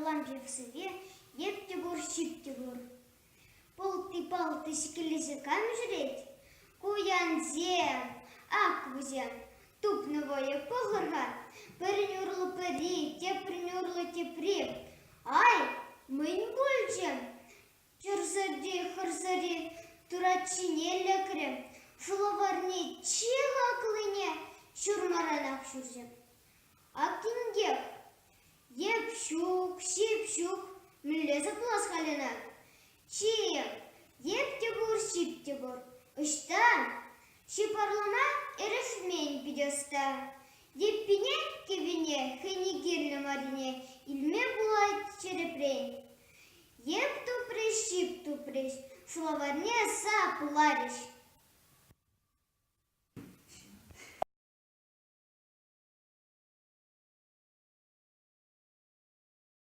Харлампьев сӑвви Йӗп те пур, ҫип те пур. Пӑлтти-палтти сиккелесе кам ҫӳрет? Куянсем! Ак вӗсем! Тупнӑ вӑйӑ, пӑхӑр-ха! Пӗрин урлӑ пӗри, теприн урлӑ тепри. Ай, мӗн пулчӗ? Чӑрсӑрри хӑрсӑрри турат ҫине лекрӗ, шӑлаварне чи хаклине ҫурмаранах ҫурчӗ. Ак инкек! Йӗп ҫук, ҫип ҫук, мӗнле сыхлас халь ӑна? Чим, йӗп те пур, ҫип те пур. Ӑҫта? Ҫип арлама эрешмен пит ӑста. Йӗппине, кӗввине, хӑйне кирлӗ маррине илме пулать чӗрепрен. Йӗп тупрӗҫ, ҫип тупрӗҫ, шӑлаварне сапларӗҫ.